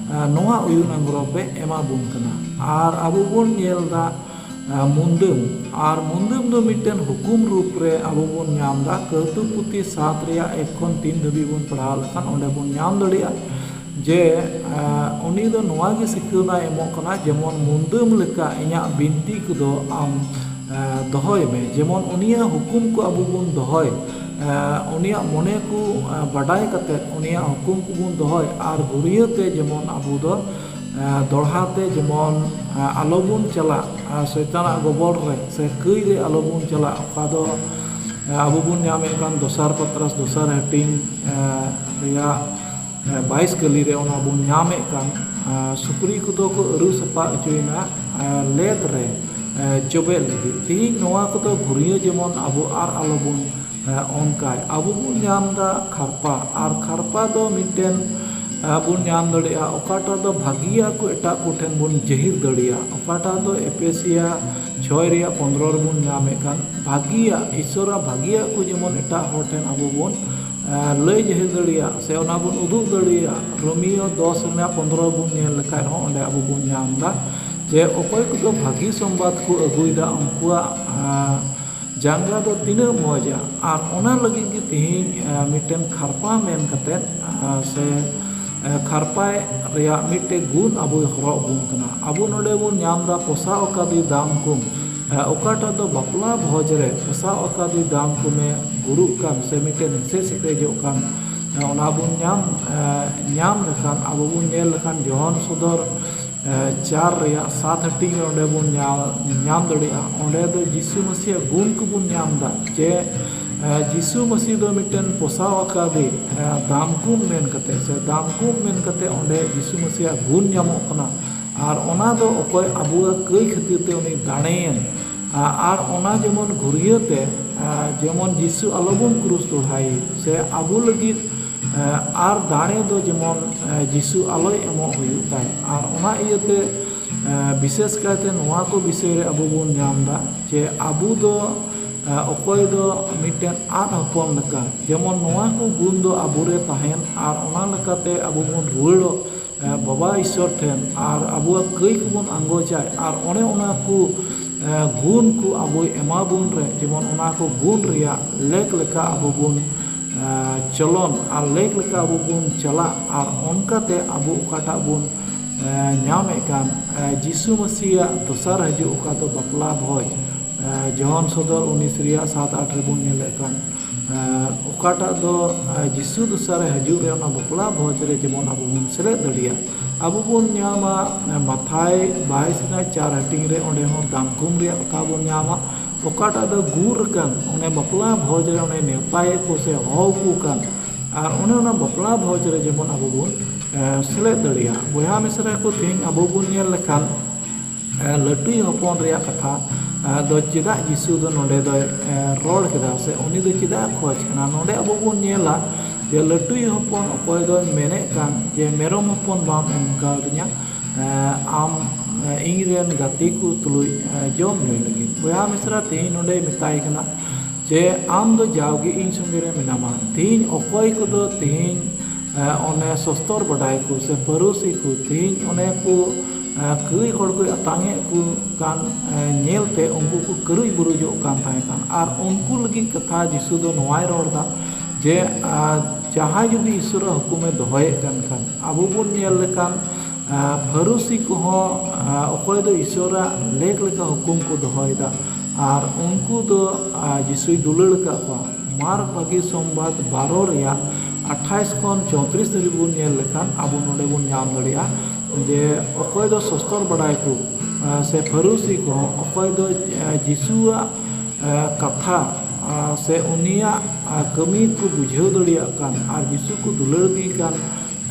ᱱᱚᱣᱟ ᱩᱭᱩᱱ ᱟᱝᱨᱚᱵ ᱮ ᱮᱢᱟ ᱵᱚᱱ ᱠᱟᱱᱟ᱾ ᱟᱨ ᱟᱵᱚ ᱵᱚᱱ ᱧᱮᱞ ᱫᱟ ᱢᱩᱱᱫᱟᱹᱢ, ᱟᱨ ᱢᱩᱱᱫᱟᱹᱢ ᱫᱚ ᱢᱤᱫᱴᱮᱱ ᱦᱩᱠᱩᱢ ᱨᱩᱯ ᱨᱮ ᱟᱵᱚ ᱵᱚᱱ ᱧᱟᱢ ᱫᱟ᱾ ᱠᱟᱹᱣᱛᱩ ᱯᱩᱛᱷᱤ ᱥᱟᱛ ᱨᱮᱭᱟᱜ ᱮᱠ ᱠᱷᱚᱱ ᱛᱤᱱ ᱫᱷᱟᱹᱵᱤᱡ ᱵᱚᱱ ᱯᱟᱲᱦᱟᱣ ᱞᱮᱠᱷᱟᱱ ᱚᱸᱰᱮ ᱵᱚᱱ ᱧᱟᱢ ᱫᱟᱲᱮᱭᱟᱜᱼᱟ ᱡᱮ ᱩᱱᱤ ᱫᱚ ᱱᱚᱣᱟ ᱜᱮ ᱥᱤᱠᱷᱟᱹᱣᱱᱟᱭ ᱮᱢᱚᱜ ᱠᱟᱱᱟ, ᱡᱮᱢᱚᱱ ᱢᱩᱱᱫᱟᱹᱢ ᱞᱮᱠᱟ ᱤᱧᱟᱹᱜ ᱵᱤᱱᱛᱤ ᱠᱚᱫᱚ ᱟᱢ ᱫᱚᱦᱚᱭ ᱢᱮ᱾ ᱡᱮᱢᱚᱱ ᱩᱱᱤᱭᱟᱜ ᱦᱩᱠᱩᱢ ᱠᱚ ᱟᱵᱚ ᱵᱚᱱ ᱫᱚᱦᱚᱭ, ᱩᱱᱤᱭᱟᱜ ᱢᱚᱱᱮ ᱠᱚ ᱵᱟᱰᱟᱭ ᱠᱟᱛᱮ ᱩᱱᱤᱭᱟᱜ ᱦᱩᱠᱩᱢ ᱠᱚᱵᱚᱱ ᱫᱚᱦᱚᱭ, ᱟᱨ ᱜᱩᱨᱤᱭᱟᱹ ᱛᱮ ᱡᱮᱢᱚᱱ ᱟᱵᱚ ᱫᱚ ᱫᱚᱲᱦᱟ ᱛᱮ ᱡᱮᱢᱚᱱ ᱟᱞᱚᱵᱚᱱ ᱪᱟᱞᱟᱜ ᱥᱚᱭᱛᱟᱱᱟᱜ ᱜᱚᱵᱚᱞ ᱨᱮ ᱥᱮ ᱠᱟᱹᱭ ᱨᱮ ᱟᱞᱚᱵᱚᱱ ᱪᱟᱞᱟᱜ, ᱚᱠᱟ ᱫᱚ ᱟᱵᱚ ᱵᱚᱱ ᱧᱟᱢᱮᱫ ᱠᱟᱱ ᱫᱚᱥᱟᱨ ᱯᱟᱛᱨᱟᱥ ᱫᱚᱥᱟᱨ ᱦᱟᱹᱴᱤᱧ ᱨᱮᱭᱟᱜ ᱵᱟᱭᱤᱥ ᱠᱟᱹᱞᱤ ᱨᱮ ᱚᱱᱟ ᱵᱚᱱ ᱧᱟᱢᱮᱫ ᱠᱟᱱ, ᱥᱩᱠᱨᱤ ᱠᱚᱫᱚ ᱠᱚ ᱟᱹᱨᱩ ᱥᱟᱯᱷᱟ ᱦᱚᱪᱚᱭᱮᱱᱟ ᱞᱮᱫ ᱨᱮ ᱪᱚᱵᱮᱫ ᱞᱟᱹᱜᱤᱫ᱾ ᱛᱮᱦᱮᱧ ᱱᱚᱣᱟ ᱠᱚᱫᱚ ᱜᱷᱩᱨᱭᱟᱹ ᱡᱮᱢᱚᱱ ᱟᱵᱚ ᱟᱨ ᱟᱞᱚᱵᱚᱱ ᱚᱱᱠᱟᱭ᱾ ᱟᱵᱚ ᱵᱚᱱ ᱧᱟᱢ ᱮᱫᱟ ᱠᱷᱟᱨᱯᱟ, ᱟᱨ ᱠᱷᱟᱨᱯᱟ ᱫᱚ ᱢᱤᱫᱴᱮᱱ ᱵᱚᱱ ᱧᱟᱢ ᱫᱟᱲᱮᱭᱟᱜᱼᱟ ᱚᱠᱟᱴᱟᱜ ᱫᱚ ᱵᱷᱟᱹᱜᱤᱭᱟᱜ ᱠᱚ ᱮᱴᱟᱜ ᱠᱚᱴᱷᱮᱱ ᱵᱚᱱ ᱡᱟᱹᱦᱤᱨ ᱫᱟᱲᱮᱭᱟᱜᱼᱟ, ᱚᱠᱟᱴᱟᱜ ᱫᱚ ᱮᱯᱮᱥᱤᱭᱟ ᱪᱷᱚᱭ ᱨᱮᱭᱟᱜ ᱯᱚᱱᱫᱽᱨᱚ ᱨᱮᱵᱚᱱ ᱧᱟᱢᱮᱫ ᱠᱟᱱ ᱵᱷᱟᱹᱜᱤᱭᱟᱜ, ᱤᱥᱚᱨᱟᱜ ᱵᱷᱟᱹᱜᱤᱭᱟᱜ ᱠᱚ ᱡᱮᱢᱚᱱ ᱮᱴᱟᱜ ᱦᱚᱲ ᱴᱷᱮᱱ ᱟᱵᱚ ᱵᱚᱱ ᱞᱟᱹᱭ ᱡᱟᱹᱦᱤᱨ ᱫᱟᱲᱮᱭᱟᱜ ᱥᱮ ᱚᱱᱟ ᱵᱚᱱ ᱩᱫᱩᱜ ᱫᱟᱲᱮᱭᱟᱜ᱾ ᱨᱳᱢᱤᱭᱳ ᱫᱚᱥ ᱨᱮᱱᱟᱜ ᱯᱚᱱᱫᱽᱨᱚ ᱵᱚᱱ ᱧᱮᱞ ᱞᱮᱠᱷᱟᱱ ᱦᱚᱸ ᱚᱸᱰᱮ ᱟᱵᱚ ᱵᱚᱱ ᱧᱟᱢ ᱮᱫᱟ ᱡᱮ ᱚᱠᱚᱭ ᱠᱚᱫᱚ ᱵᱷᱟᱹᱜᱤ ᱥᱚᱢᱵᱟᱫ ᱠᱚ ᱟᱹᱜᱩᱭᱮᱫᱟ ᱩᱱᱠᱩᱣᱟᱜ ᱡᱟᱸᱜᱟ ᱫᱚ ᱛᱤᱱᱟᱹᱜ ᱢᱚᱡᱟ᱾ ᱟᱨ ᱚᱱᱟ ᱞᱟᱹᱜᱤᱫ ᱜᱮ ᱛᱮᱦᱮᱧ ᱢᱤᱫᱴᱮᱱ ᱠᱷᱟᱨᱯᱟ ᱢᱮᱱ ᱠᱟᱛᱮᱫ ᱥᱮ ᱠᱷᱟᱨᱯᱟᱭ ᱨᱮᱭᱟᱜ ᱢᱤᱫᱴᱮᱱ ᱜᱩᱱ ᱟᱵᱚᱭ ᱦᱚᱨᱚᱜ ᱟᱵᱚᱱ ᱠᱟᱱᱟ᱾ ᱟᱵᱚ ᱱᱚᱰᱮ ᱵᱚᱱ ᱧᱟᱢ ᱮᱫᱟ ᱯᱚᱥᱟ ᱚᱠᱟᱫᱤ ᱫᱟᱢ ᱠᱚᱢ, ᱚᱠᱟᱴᱟᱜ ᱫᱚ ᱵᱟᱯᱞᱟ ᱵᱷᱚᱡᱽ ᱨᱮ ᱯᱚᱥᱟ ᱚᱠᱟᱫᱤ ᱫᱟᱢ ᱠᱚᱢᱮ ᱜᱩᱨᱩᱜ ᱠᱟᱱ ᱥᱮ ᱢᱤᱫᱴᱮᱱ ᱦᱮᱸᱥᱮᱡ ᱥᱮᱠᱨᱮᱡᱚᱜ ᱠᱟᱱ, ᱚᱱᱟ ᱵᱚᱱ ᱧᱟᱢ ᱧᱟᱢ ᱞᱮᱠᱷᱟᱱ ᱟᱵᱚ ᱵᱚᱱ ᱧᱮᱞ ᱞᱮᱠᱷᱟᱱ ᱡᱚᱦᱚᱱ ᱥᱚᱫᱚᱨ ᱪᱟᱨ ᱨᱮᱭᱟᱜ ᱥᱟᱛ ᱦᱟᱹᱴᱤᱧ ᱨᱮ ᱚᱸᱰᱮ ᱵᱚᱱ ᱧᱟᱢ ᱧᱟᱢ ᱫᱟᱲᱮᱭᱟᱜᱼᱟ᱾ ᱚᱸᱰᱮ ᱫᱚ ᱡᱤᱥᱩ ᱢᱟᱹᱥᱤᱭᱟᱜ ᱜᱩᱱ ᱠᱚᱵᱚᱱ ᱧᱟᱢ ᱮᱫᱟ ᱡᱮ ᱡᱤᱥᱩ ᱢᱟᱹᱥᱤ ᱫᱚ ᱢᱤᱫᱴᱮᱱ ᱯᱚᱥᱟᱣ ᱟᱠᱟᱫᱮ ᱫᱟᱢᱠᱩᱢ ᱢᱮᱱ ᱠᱟᱛᱮ, ᱥᱮ ᱫᱟᱢᱠᱩᱢ ᱢᱮᱱ ᱠᱟᱛᱮ ᱚᱸᱰᱮ ᱡᱤᱥᱩ ᱢᱟᱹᱥᱤᱭᱟᱜ ᱜᱩᱱ ᱧᱟᱢᱚᱜ ᱠᱟᱱᱟ᱾ ᱟᱨ ᱚᱱᱟ ᱫᱚ ᱚᱠᱚᱭ ᱟᱵᱚᱣᱟᱜ ᱠᱟᱹᱭ ᱠᱷᱟᱹᱛᱤᱨ ᱛᱮ ᱩᱱᱤ ᱫᱟᱲᱮᱭᱮᱱ, ᱟᱨ ᱚᱱᱟ ᱡᱮᱢᱚᱱ ᱜᱷᱩᱨᱭᱟᱹ ᱛᱮ, ᱡᱮᱢᱚᱱ ᱡᱤᱥᱩ ᱟᱞᱚᱵᱚᱱ ᱠᱨᱩᱥ ᱫᱚᱦᱲᱟᱭᱮ, ᱥᱮ ᱟᱵᱚ ᱞᱟᱹᱜᱤᱫ ᱟᱨ ᱫᱟᱲᱮ ᱫᱚ ᱡᱮᱢᱚᱱ ᱡᱤᱥᱩ ᱟᱞᱚᱭ ᱮᱢᱚᱜ ᱦᱩᱭᱩᱜ ᱛᱟᱭ᱾ ᱟᱨ ᱚᱱᱟ ᱤᱭᱟᱹᱛᱮ ᱵᱤᱥᱮᱥ ᱠᱟᱭᱛᱮ ᱱᱚᱣᱟ ᱠᱚ ᱵᱤᱥᱚᱭ ᱨᱮ ᱟᱵᱚ ᱵᱚᱱ ᱧᱟᱢ ᱮᱫᱟ ᱡᱮ ᱟᱵᱚ ᱫᱚ ᱚᱠᱚᱭ ᱫᱚ ᱢᱤᱫᱴᱮᱱ ᱟᱫ ᱦᱚᱯᱚᱱ ᱞᱮᱠᱟ, ᱡᱮᱢᱚᱱ ᱱᱚᱣᱟ ᱠᱚ ᱜᱩᱱ ᱫᱚ ᱟᱵᱚᱨᱮ ᱛᱟᱦᱮᱱ ᱟᱨ ᱚᱱᱟ ᱞᱮᱠᱟᱛᱮ ᱟᱵᱚ ᱵᱚᱱ ᱨᱩᱣᱟᱹᱲᱚᱜ ᱵᱟᱵᱟ ᱤᱥᱥᱚᱨ ᱴᱷᱮᱱ ᱟᱨ ᱟᱵᱚᱣᱟᱜ ᱠᱟᱹᱭ ᱠᱚᱵᱚᱱ ᱟᱸᱜᱚᱪᱟᱭ᱾ ᱟᱨ ᱚᱱᱮ ᱚᱱᱟ ᱠᱚ ᱜᱩᱱ ᱠᱚ ᱟᱵᱚᱭ ᱮᱢᱟ ᱵᱚᱱ ᱨᱮ, ᱡᱮᱢᱚᱱ ᱚᱱᱟ ᱠᱚ ᱜᱩᱱ ᱨᱮᱭᱟᱜ ᱞᱮᱠ ᱞᱮᱠᱟ ᱟᱵᱚ ᱵᱚᱱ ᱪᱚᱞᱚᱱ ᱟᱨ ᱞᱮᱠ ᱞᱮᱠᱟ ᱟᱵᱚ ᱵᱚᱱ ᱪᱟᱞᱟᱜ, ᱟᱨ ᱚᱱᱠᱟᱛᱮ ᱟᱵᱚ ᱚᱠᱟᱴᱟᱜ ᱵᱚᱱ ᱧᱟᱢᱮᱫ ᱠᱟᱱ ᱡᱤᱥᱩ ᱢᱟᱹᱥᱤᱭᱟᱜ ᱫᱚᱥᱟᱨ ᱦᱤᱡᱩᱜ, ᱚᱠᱟ ᱫᱚ ᱵᱟᱯᱞᱟ ᱵᱷᱚᱡᱽ, ᱡᱚᱦᱚᱱ ᱥᱚᱫᱚᱨ ᱩᱱᱤᱥ ᱨᱮᱭᱟᱜ ᱥᱟᱛ ᱟᱴ ᱨᱮᱵᱚᱱ ᱧᱮᱞᱮᱫ ᱠᱟᱱ, ᱚᱠᱟᱴᱟᱜ ᱫᱚ ᱡᱤᱥᱩ ᱫᱚᱥᱟᱨᱮ ᱦᱤᱡᱩᱜ ᱨᱮ ᱚᱱᱟ ᱵᱟᱯᱞᱟ ᱵᱷᱚᱡᱽ ᱨᱮ ᱡᱮᱢᱚᱱ ᱟᱵᱚ ᱵᱚᱱ ᱥᱮᱞᱮᱫ ᱫᱟᱲᱮᱭᱟᱜ᱾ ᱟᱵᱚ ᱵᱚᱱ ᱧᱟᱢᱟ ᱢᱟᱛᱷᱟᱭ ᱵᱟᱭᱤᱥ ᱨᱮᱱᱟᱜ ᱪᱟᱨ ᱦᱟᱹᱴᱤᱧ ᱨᱮ, ᱚᱸᱰᱮ ᱦᱚᱸ ᱫᱟᱢᱠᱩᱢ ᱨᱮᱭᱟᱜ ᱠᱟᱛᱷᱟ ᱵᱚᱱ ᱧᱟᱢᱟ᱾ ᱚᱠᱟᱴᱟᱜ ᱫᱚ ᱜᱩᱨ ᱟᱠᱟᱱ, ᱚᱱᱮ ᱵᱟᱯᱞᱟ ᱵᱷᱚᱡᱽ ᱨᱮ ᱚᱱᱮ ᱱᱮᱣᱛᱟᱭᱮᱫ ᱠᱚ ᱥᱮ ᱦᱚᱦᱚ ᱟᱠᱚ ᱠᱟᱱ, ᱟᱨ ᱚᱱᱮ ᱚᱱᱟ ᱵᱟᱯᱞᱟ ᱵᱷᱚᱡᱽ ᱨᱮ ᱡᱮᱢᱚᱱ ᱟᱵᱚ ᱵᱚᱱ ᱥᱮᱞᱮᱫ ᱫᱟᱲᱮᱭᱟᱜ᱾ ᱵᱚᱭᱦᱟ ᱢᱤᱥᱨᱟ ᱠᱚ, ᱛᱮᱦᱮᱧ ᱟᱵᱚ ᱵᱚᱱ ᱧᱮᱞ ᱞᱮᱠᱷᱟᱱ ᱞᱟᱹᱴᱩᱭ ᱦᱚᱯᱚᱱ ᱨᱮᱭᱟᱜ ᱠᱟᱛᱷᱟ ᱫᱚ ᱪᱮᱫᱟᱜ ᱡᱤᱥᱩ ᱫᱚ ᱱᱚᱰᱮ ᱫᱚᱭ ᱨᱚᱲ ᱠᱮᱫᱟ, ᱥᱮ ᱩᱱᱤ ᱫᱚ ᱪᱮᱫᱟᱜ ᱮ ᱠᱷᱚᱡᱽ ᱠᱟᱱᱟ? ᱱᱚᱰᱮ ᱟᱵᱚ ᱵᱚᱱ ᱧᱮᱞᱟ ᱡᱮ ᱞᱟᱹᱴᱩᱭ ᱦᱚᱯᱚᱱ ᱚᱠᱚᱭ ᱫᱚᱭ ᱢᱮᱱᱮᱫ ᱠᱟᱱ ᱡᱮ, ᱢᱮᱨᱚᱢ ᱦᱚᱯᱚᱱ ᱵᱟᱢ ᱮᱢ ᱠᱟᱣᱫᱤᱧᱟ, ᱟᱢ ᱤᱧ ᱨᱮᱱ ᱜᱟᱛᱮ ᱠᱚ ᱛᱩᱞᱩᱡ ᱡᱚᱢ ᱧᱩᱭ ᱞᱟᱹᱜᱤᱫ᱾ ᱵᱚᱭᱦᱟ ᱢᱤᱥᱨᱟ, ᱛᱮᱦᱮᱧ ᱱᱚᱰᱮᱭ ᱢᱮᱛᱟᱭ ᱠᱟᱱᱟ ᱡᱮ ᱟᱢ ᱫᱚ ᱡᱟᱣᱜᱮ ᱤᱧ ᱥᱚᱸᱜᱮ ᱨᱮ ᱢᱮᱱᱟᱢᱟ᱾ ᱛᱮᱦᱮᱧ ᱚᱠᱚᱭ ᱠᱚᱫᱚ ᱛᱮᱦᱮᱧ ᱚᱱᱮ ᱥᱚᱥᱛᱚᱨ ᱵᱟᱰᱟᱭ ᱠᱚ ᱥᱮ ᱯᱟᱹᱨᱩᱥᱤ ᱠᱚ, ᱛᱮᱦᱮᱧ ᱚᱱᱮ ᱠᱚ ᱠᱟᱹᱭ ᱦᱚᱲ ᱠᱚᱭ ᱟᱛᱟᱝ ᱮᱫ ᱠᱚ ᱠᱟᱱ ᱧᱮᱞᱛᱮ ᱩᱱᱠᱩ ᱠᱚ ᱠᱟᱹᱨᱩᱡ ᱵᱩᱨᱩᱡᱚᱜ ᱠᱟᱱ ᱛᱟᱦᱮᱸ ᱠᱟᱱ᱾ ᱟᱨ ᱩᱱᱠᱩ ᱞᱟᱹᱜᱤᱫ ᱠᱟᱛᱷᱟ ᱡᱤᱥᱩ ᱫᱚ ᱱᱚᱣᱟᱭ ᱨᱚᱲ ᱮᱫᱟ ᱡᱮ, ᱡᱟᱦᱟᱸᱭ ᱡᱩᱫᱤ ᱤᱥᱚᱨᱟᱜ ᱦᱩᱠᱩᱢᱮ ᱫᱚᱦᱚᱭᱮᱫ ᱠᱟᱱ ᱠᱷᱟᱱ, ᱟᱵᱚ ᱵᱚᱱ ᱧᱮᱞ ᱞᱮᱠᱷᱟᱱ ᱯᱷᱟᱹᱨᱩᱥᱤ ᱠᱚᱦᱚᱸ ᱚᱠᱚᱭ ᱫᱚ ᱤᱥᱚᱨᱟᱜ ᱞᱮᱠ ᱞᱮᱠᱟ ᱦᱩᱠᱩᱢ ᱠᱚ ᱫᱚᱦᱚᱭᱮᱫᱟ, ᱟᱨ ᱩᱱᱠᱩ ᱫᱚ ᱡᱤᱥᱩᱭ ᱫᱩᱞᱟᱹᱲ ᱟᱠᱟᱫ ᱠᱚᱣᱟ᱾ ᱢᱟᱨᱠ ᱵᱷᱟᱹᱜᱤ ᱥᱚᱢᱵᱟᱫ ᱵᱟᱨᱚ ᱨᱮᱭᱟᱜ ᱟᱴᱷᱟᱭᱤᱥ ᱠᱷᱚᱱ ᱪᱳᱭᱛᱨᱤᱥ ᱫᱷᱟᱹᱵᱤᱡ ᱵᱚᱱ ᱧᱮᱞ ᱞᱮᱠᱷᱟᱱ, ᱟᱵᱚ ᱱᱚᱰᱮ ᱵᱚᱱ ᱧᱟᱢ ᱫᱟᱲᱮᱭᱟᱜᱼᱟ ᱡᱮ ᱚᱠᱚᱭ ᱫᱚ ᱥᱚᱥᱛᱚᱨ ᱵᱟᱰᱟᱭ ᱠᱚ ᱥᱮ ᱯᱷᱟᱹᱨᱩᱥᱤ ᱠᱚᱦᱚᱸ ᱚᱠᱚᱭ ᱫᱚ ᱡᱤᱥᱩᱣᱟᱜ ᱠᱟᱛᱷᱟ ᱟᱨ ᱥᱮ ᱩᱱᱤᱭᱟᱜ ᱟᱨ ᱠᱟᱹᱢᱤ ᱠᱚ ᱵᱩᱡᱷᱟᱹᱣ ᱫᱟᱲᱮᱭᱟᱜ ᱠᱟᱱ ᱟᱨ ᱡᱤᱥᱩ ᱠᱚ ᱫᱩᱞᱟᱹᱲ ᱜᱮ ᱠᱟᱱ,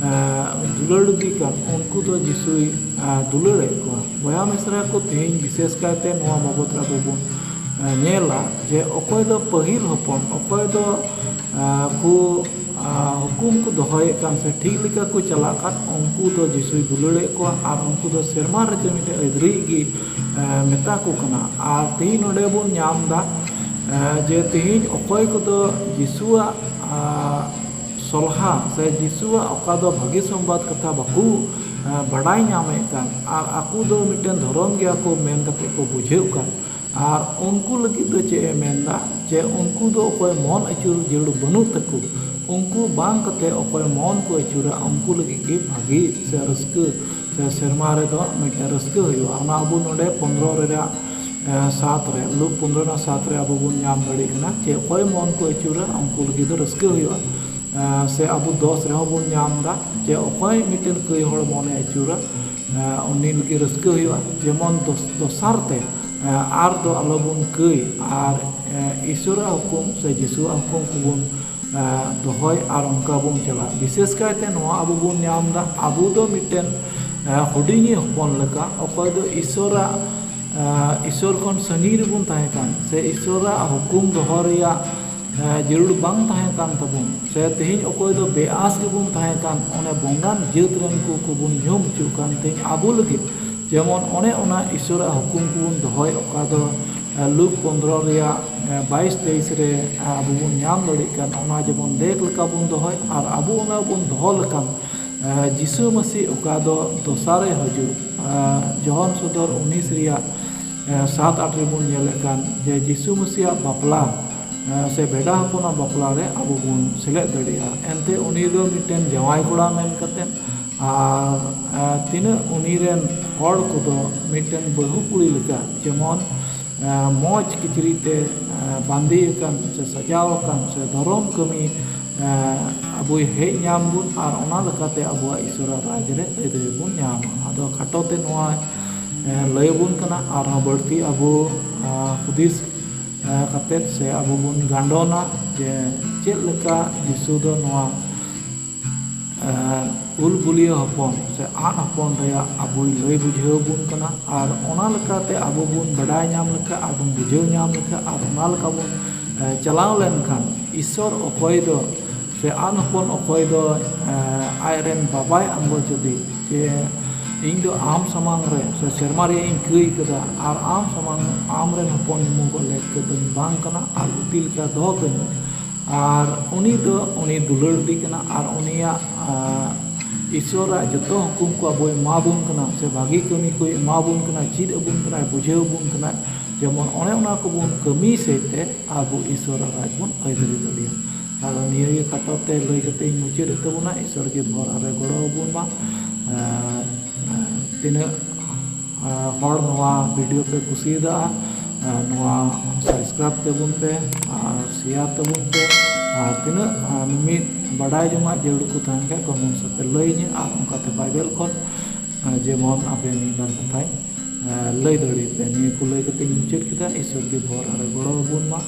ᱟᱨ ᱫᱩᱞᱟᱹᱲ ᱜᱮ ᱠᱟᱱ, ᱩᱱᱠᱩ ᱫᱚ ᱡᱤᱥᱩᱭ ᱟᱨ ᱫᱩᱞᱟᱹᱲᱮᱫ ᱠᱚᱣᱟ᱾ ᱵᱚᱭᱦᱟ ᱢᱤᱥᱨᱟ ᱠᱚ, ᱛᱮᱦᱮᱧ ᱵᱤᱥᱮᱥ ᱠᱟᱭᱛᱮ ᱱᱚᱣᱟ ᱵᱟᱵᱚᱫ ᱨᱮ ᱟᱵᱚ ᱵᱚᱱ ᱟᱨ ᱧᱮᱞᱟ ᱡᱮ ᱚᱠᱚᱭ ᱫᱚ ᱯᱟᱹᱦᱤᱞ ᱦᱚᱯᱚᱱ, ᱚᱠᱚᱭ ᱫᱚ ᱟᱨ ᱠᱚ ᱟᱨ ᱦᱩᱠᱩᱢ ᱠᱚ ᱫᱚᱦᱚᱭᱮᱫ ᱠᱟᱱ ᱥᱮ ᱴᱷᱤᱠ ᱞᱮᱠᱟ ᱠᱚ ᱪᱟᱞᱟᱜ ᱠᱟᱱ, ᱩᱱᱠᱩ ᱫᱚ ᱡᱤᱥᱩᱭ ᱫᱩᱞᱟᱹᱲᱮᱫ ᱠᱚᱣᱟ ᱟᱨ ᱩᱱᱠᱩ ᱫᱚ ᱥᱮᱨᱢᱟ ᱨᱮ ᱢᱤᱫᱴᱮᱱ ᱟᱹᱫᱽᱨᱤᱡ ᱜᱮ ᱟᱨ ᱢᱮᱛᱟ ᱠᱚ ᱠᱟᱱᱟ᱾ ᱟᱨ ᱛᱮᱦᱮᱧ ᱱᱚᱰᱮ ᱵᱚᱱ ᱧᱟᱢ ᱮᱫᱟ ᱟᱨ ᱡᱮ ᱛᱮᱦᱮᱧ ᱚᱠᱚᱭ ᱠᱚᱫᱚ ᱡᱤᱥᱩᱣᱟᱜ ᱟᱨ ᱥᱚᱞᱦᱟ ᱥᱮ ᱡᱤᱥᱩᱣᱟᱜ ᱚᱠᱟ ᱫᱚ ᱵᱷᱟᱹᱜᱤ ᱥᱚᱢᱵᱟᱫ ᱠᱟᱛᱷᱟ ᱵᱟᱠᱚ ᱟᱨ ᱵᱟᱰᱟᱭ ᱧᱟᱢᱮᱫ ᱠᱟᱱ ᱟᱨ ᱟᱠᱚ ᱫᱚ ᱢᱤᱫᱴᱮᱱ ᱫᱷᱚᱨᱚᱢ ᱜᱮᱭᱟ ᱠᱚ ᱢᱮᱱ ᱠᱟᱛᱮ ᱠᱚ ᱵᱩᱡᱷᱟᱹᱣ ᱠᱟᱱ, ᱟᱨ ᱩᱱᱠᱩ ᱞᱟᱹᱜᱤᱫ ᱫᱚ ᱪᱮᱫ ᱮ ᱢᱮᱱᱫᱟ ᱡᱮ ᱩᱱᱠᱩ ᱫᱚ ᱚᱠᱚᱭ ᱢᱚᱱ ᱟᱹᱪᱩᱨ ᱡᱟᱹᱨᱩᱲ ᱵᱟᱹᱱᱩᱜ ᱛᱟᱠᱚ, ᱩᱱᱠᱩ ᱵᱟᱝ ᱠᱟᱛᱮ ᱚᱠᱚᱭ ᱢᱚᱱ ᱠᱚ ᱟᱹᱪᱩᱨᱟ ᱩᱱᱠᱩ ᱞᱟᱹᱜᱤᱫ ᱜᱮ ᱵᱷᱟᱹᱜᱤ ᱥᱮ ᱨᱟᱹᱥᱠᱟᱹ ᱥᱮ ᱥᱮᱨᱢᱟ ᱨᱮᱫᱚ ᱢᱤᱫᱴᱮᱱ ᱨᱟᱹᱥᱠᱟᱹ ᱦᱩᱭᱩᱜᱼᱟ᱾ ᱚᱱᱟ ᱟᱵᱚ ᱱᱚᱰᱮ ᱯᱚᱱᱫᱽᱨᱚ ᱨᱮᱱᱟᱜ ᱟᱨ ᱥᱟᱛ ᱨᱮ, ᱞᱩᱠ ᱯᱚᱱᱫᱽᱨᱚ ᱨᱮᱱᱟᱜ ᱥᱟᱛ ᱨᱮ ᱟᱵᱚ ᱵᱚᱱ ᱧᱟᱢ ᱫᱟᱲᱮᱭᱟᱜ ᱠᱟᱱᱟ ᱡᱮ ᱚᱠᱚᱭ ᱢᱚᱱ ᱠᱚ ᱟᱹᱪᱩᱨᱟ ᱩᱱᱠᱩ ᱞᱟᱹᱜᱤᱫ ᱫᱚ ᱨᱟᱹᱥᱠᱟᱹ ᱦᱩᱭᱩᱜᱼᱟ᱾ ᱟᱨ ᱥᱮ ᱟᱵᱚ ᱫᱚᱥ ᱨᱮᱦᱚᱸ ᱵᱚᱱ ᱧᱟᱢ ᱮᱫᱟ ᱡᱮ ᱚᱠᱚᱭ ᱢᱤᱫᱴᱮᱱ ᱠᱟᱹᱭ ᱦᱚᱲ ᱢᱚᱱᱮ ᱟᱹᱪᱩᱨᱟ, ᱟᱨ ᱩᱱᱤ ᱞᱟᱹᱜᱤᱫ ᱨᱟᱹᱥᱠᱟᱹ ᱦᱩᱭᱩᱜᱼᱟ᱾ ᱡᱮᱢᱚᱱ ᱫᱚᱥ-, ᱫᱚᱥᱟᱨ ᱛᱮ ᱟᱨ ᱫᱚ ᱟᱞᱚᱵᱚᱱ ᱠᱟᱹᱭ ᱟᱨ ᱤᱥᱚᱨᱟᱜ ᱦᱩᱠᱩᱢ ᱥᱮ ᱡᱤᱥᱩᱣᱟᱜ ᱦᱩᱠᱩᱢ ᱠᱚᱵᱚᱱ ᱫᱚᱦᱚᱭ ᱟᱨ ᱚᱱᱠᱟ ᱵᱚᱱ ᱪᱟᱞᱟᱜ᱾ ᱵᱤᱥᱮᱥ ᱠᱟᱭᱛᱮ ᱱᱚᱣᱟ ᱟᱵᱚ ᱵᱚᱱ ᱧᱟᱢ ᱮᱫᱟ, ᱟᱵᱚ ᱫᱚ ᱢᱤᱫᱴᱮᱱ ᱦᱩᱰᱤᱧᱤᱡ ᱦᱚᱯᱚᱱ ᱞᱮᱠᱟ ᱚᱠᱚᱭ ᱫᱚ ᱤᱥᱚᱨᱟᱜ, ᱤᱥᱚᱨ ᱠᱷᱚᱱ ᱥᱟᱺᱜᱤᱧ ᱨᱮᱵᱚᱱ ᱛᱟᱦᱮᱸ ᱠᱟᱱ ᱥᱮ ᱤᱥᱚᱨᱟᱜ ᱦᱩᱠᱩᱢ ᱫᱚᱦᱚ ᱨᱮᱭᱟᱜ ᱡᱟᱹᱨᱩᱲ ᱵᱟᱝ ᱛᱟᱦᱮᱸ ᱠᱟᱱ ᱛᱟᱵᱚᱱ, ᱥᱮ ᱛᱮᱦᱮᱧ ᱚᱠᱚᱭ ᱫᱚ ᱵᱮᱟᱥ ᱜᱮᱵᱚᱱ ᱛᱟᱦᱮᱸ ᱠᱟᱱ, ᱚᱱᱮ ᱵᱚᱸᱜᱟᱱ ᱡᱟᱹᱛ ᱨᱮᱱ ᱠᱚ ᱠᱚᱵᱚᱱ ᱧᱩᱢ ᱦᱚᱪᱚᱜ ᱠᱟᱱ, ᱛᱮᱦᱮᱧ ᱟᱵᱚ ᱞᱟᱹᱜᱤᱫ ᱡᱮᱢᱚᱱ ᱚᱱᱮ ᱚᱱᱟ ᱤᱥᱚᱨᱟᱜ ᱦᱩᱠᱩᱢ ᱠᱚᱵᱚᱱ ᱫᱚᱦᱚᱭ, ᱚᱠᱟ ᱫᱚ ᱞᱩᱠ ᱯᱚᱱᱫᱽᱨᱚ ᱨᱮᱭᱟᱜ ᱵᱟᱭᱤᱥ ᱛᱮᱭᱤᱥ ᱨᱮ ᱟᱵᱚ ᱵᱚᱱ ᱧᱟᱢ ᱫᱟᱲᱮᱭᱟᱜ ᱠᱟᱱ, ᱚᱱᱟ ᱡᱮᱢᱚᱱ ᱞᱮᱠ ᱞᱮᱠᱟ ᱵᱚᱱ ᱫᱚᱦᱚᱭ ᱟᱨ ᱟᱵᱚ ᱚᱱᱟ ᱵᱚᱱ ᱫᱚᱦᱚ ᱞᱮᱠᱷᱟᱱ ᱡᱤᱥᱩ ᱢᱟᱹᱥᱤ ᱚᱠᱟ ᱫᱚ ᱫᱚᱥᱟᱨᱮ ᱦᱤᱡᱩᱜ, ᱡᱚᱦᱚᱱ ᱥᱚᱫᱚᱨ ᱩᱱᱤᱥ ᱨᱮᱭᱟᱜ ᱥᱟᱛ ᱟᱴ ᱨᱮᱵᱚᱱ ᱧᱮᱞᱮᱫ ᱠᱟᱱ ᱡᱮ ᱡᱤᱥᱩ ᱢᱟᱹᱥᱤᱭᱟᱜ ᱵᱟᱯᱞᱟ ᱥᱮ ᱵᱷᱮᱰᱟ ᱦᱚᱯᱚᱱᱟᱜ ᱵᱟᱯᱞᱟ ᱨᱮ ᱟᱵᱚ ᱵᱚᱱ ᱥᱮᱞᱮᱫ ᱫᱟᱲᱮᱭᱟᱜᱼᱟ᱾ ᱮᱱᱛᱮ ᱩᱱᱤ ᱫᱚ ᱢᱤᱫᱴᱮᱱ ᱡᱟᱶᱟᱭ ᱠᱚᱲᱟ ᱢᱮᱱ ᱠᱟᱛᱮ ᱟᱨ ᱛᱤᱱᱟᱹᱜ ᱩᱱᱤ ᱨᱮᱱ ᱦᱚᱲ ᱠᱚᱫᱚ ᱢᱤᱫᱴᱮᱱ ᱵᱟᱹᱦᱩ ᱠᱩᱲᱤ ᱞᱮᱠᱟ ᱡᱮᱢᱚᱱ ᱢᱚᱡᱽ ᱠᱤᱪᱨᱤᱡ ᱛᱮ ᱵᱟᱸᱫᱮ ᱟᱠᱟᱱ ᱥᱮ ᱥᱟᱡᱟᱣ ᱟᱠᱟᱱ ᱥᱮ ᱫᱷᱚᱨᱚᱢ ᱠᱟᱹᱢᱤ ᱟᱵᱚᱭ ᱦᱮᱡ ᱧᱟᱢ ᱵᱚᱱ ᱟᱨ ᱚᱱᱟ ᱞᱮᱠᱟᱛᱮ ᱟᱵᱚᱣᱟᱜ ᱤᱥᱚᱨᱟᱜ ᱨᱟᱡᱽ ᱨᱮ ᱟᱹᱭᱫᱟᱹᱨᱤ ᱵᱚᱱ ᱧᱟᱢᱟ᱾ ᱟᱫᱚ ᱠᱷᱟᱴᱚ ᱛᱮ ᱱᱚᱣᱟ ᱞᱟᱹᱭ ᱟᱵᱚᱱ ᱠᱟᱱᱟ, ᱟᱨᱦᱚᱸ ᱵᱟᱹᱲᱛᱤ ᱟᱵᱚ ᱦᱩᱫᱤᱥ ᱠᱟᱛᱮᱫ ᱥᱮ ᱟᱵᱚ ᱵᱚᱱ ᱜᱟᱸᱰᱚᱱᱟ ᱡᱮ ᱪᱮᱫ ᱞᱮᱠᱟ ᱡᱤᱥᱩ ᱫᱚ ᱱᱚᱣᱟ ᱩᱞ ᱵᱩᱞᱤᱭᱟᱹ ᱦᱚᱯᱚᱱ ᱥᱮ ᱟᱫ ᱦᱚᱯᱚᱱ ᱨᱮᱭᱟᱜ ᱟᱵᱚᱭ ᱞᱟᱹᱭ ᱵᱩᱡᱷᱟᱹᱣ ᱵᱚᱱ ᱠᱟᱱᱟ᱾ ᱟᱨ ᱚᱱᱟ ᱞᱮᱠᱟᱛᱮ ᱟᱵᱚ ᱵᱚᱱ ᱵᱟᱰᱟᱭ ᱧᱟᱢ ᱞᱮᱠᱷᱟᱱ ᱟᱨ ᱵᱚᱱ ᱵᱩᱡᱷᱟᱹᱣ ᱧᱟᱢ ᱞᱮᱠᱷᱟᱱ ᱟᱨ ᱚᱱᱟ ᱞᱮᱠᱟ ᱵᱚᱱ ᱪᱟᱞᱟᱣ ᱞᱮᱱᱠᱷᱟᱱ ᱤᱥᱚᱨ ᱚᱠᱚᱭ ᱫᱚ ᱥᱮ ᱟᱫ ᱦᱚᱯᱚᱱ ᱚᱠᱚᱭ ᱫᱚ ᱟᱡᱨᱮᱱ ᱵᱟᱵᱟᱭ ᱟᱬᱜᱚ ᱠᱮᱫᱮ ᱡᱮ ᱤᱧ ᱫᱚ ᱟᱢ ᱥᱟᱢᱟᱝ ᱨᱮ ᱥᱮ ᱥᱮᱨᱢᱟ ᱨᱮᱭᱟᱜ ᱤᱧ ᱠᱟᱹᱭ ᱠᱟᱫᱟ ᱟᱨ ᱟᱢ ᱥᱟᱢᱟᱝ ᱟᱢᱨᱮᱱ ᱦᱚᱯᱚᱱ ᱧᱩᱢᱩ ᱠᱚ ᱞᱮᱠ ᱠᱟᱹᱫᱟᱹᱧ ᱵᱟᱝ ᱠᱟᱱᱟ ᱟᱨ ᱜᱩᱛᱤ ᱞᱮᱠᱟ ᱫᱚᱦᱚ ᱠᱟᱹᱧ ᱢᱮ᱾ ᱟᱨ ᱩᱱᱤ ᱫᱚ ᱩᱱᱤ ᱫᱩᱞᱟᱹᱲ ᱫᱤ ᱠᱟᱱᱟ ᱟᱨ ᱩᱱᱤᱭᱟᱜ ᱤᱥᱚᱨᱟᱜ ᱡᱚᱛᱚ ᱦᱩᱠᱩᱢ ᱠᱚ ᱟᱵᱚᱭ ᱮᱢᱟ ᱵᱚᱱ ᱠᱟᱱᱟ ᱥᱮ ᱵᱷᱟᱹᱜᱤ ᱠᱟᱹᱢᱤ ᱠᱚᱭ ᱮᱢᱟ ᱵᱚᱱ ᱠᱟᱱᱟ, ᱪᱮᱫ ᱟᱵᱚᱱ ᱠᱟᱱᱟᱭ, ᱵᱩᱡᱷᱟᱹᱣ ᱟᱵᱚᱱ ᱠᱟᱱᱟᱭ, ᱡᱮᱢᱚᱱ ᱚᱱᱮ ᱚᱱᱟ ᱠᱚᱵᱚᱱ ᱠᱟᱹᱢᱤ ᱥᱮᱫ ᱛᱮ ᱟᱵᱚ ᱤᱥᱚᱨᱟᱜ ᱨᱟᱡᱽ ᱵᱚᱱ ᱟᱹᱭᱫᱟᱹᱨᱤ ᱫᱟᱲᱮᱭᱟᱜᱼᱟ᱾ ᱟᱫᱚ ᱱᱤᱭᱟᱹ ᱜᱮ ᱠᱷᱟᱴᱚ ᱛᱮ ᱞᱟᱹᱭ ᱠᱟᱛᱮ ᱤᱧ ᱢᱩᱪᱟᱹᱫᱮᱫ ᱛᱟᱵᱚᱱᱟ᱾ ᱤᱥᱚᱨ ᱜᱮ ᱵᱷᱚᱨ ᱟᱨᱮ ᱜᱚᱲᱚ ᱟᱵᱚᱱ ᱢᱟ᱾ ᱛᱤᱱᱟᱹᱜ ᱦᱚᱲ ᱱᱚᱣᱟ ᱵᱷᱤᱰᱤᱭᱳ ᱯᱮ ᱠᱩᱥᱤᱭᱟᱫᱟ, ᱱᱚᱣᱟ ᱥᱟᱵᱥᱠᱨᱟᱭᱤᱵ ᱛᱟᱵᱚᱱ ᱯᱮ ᱟᱨ ᱥᱮᱭᱟᱨ ᱛᱟᱵᱚᱱ ᱯᱮ᱾ ᱟᱨ ᱛᱤᱱᱟᱹᱜ ᱢᱤᱢᱤᱫ ᱵᱟᱰᱟᱭ ᱡᱚᱝᱟᱜ ᱡᱟᱹᱨᱩᱲ ᱠᱚ ᱛᱟᱦᱮᱱ ᱠᱷᱟᱡ ᱠᱚᱢᱮᱱᱴ ᱥᱟᱛᱮ ᱞᱟᱹᱭ ᱤᱧᱟᱹ᱾ ᱟᱨ ᱚᱱᱠᱟᱛᱮ ᱵᱟᱭᱵᱮᱞ ᱠᱷᱚᱱ ᱡᱮᱢᱚᱱ ᱟᱯᱮ ᱢᱤᱫ ᱵᱟᱨ ᱠᱟᱛᱷᱟᱧ ᱞᱟᱹᱭ ᱫᱟᱲᱮᱭᱟᱯᱮ᱾ ᱱᱤᱭᱟᱹ ᱠᱚ ᱞᱟᱹᱭ ᱠᱟᱛᱮᱧ ᱢᱩᱪᱟᱹᱫ ᱠᱮᱫᱟ᱾ ᱤᱥᱚᱨ ᱜᱮ ᱵᱷᱚᱨ ᱟᱨᱮ ᱜᱚᱲᱚ ᱟᱵᱚᱱ ᱢᱟ᱾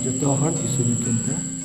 ᱡᱚᱛᱚ ᱦᱚᱲ ᱡᱤᱥᱩ ᱧᱩᱛᱩᱢ ᱛᱮ᱾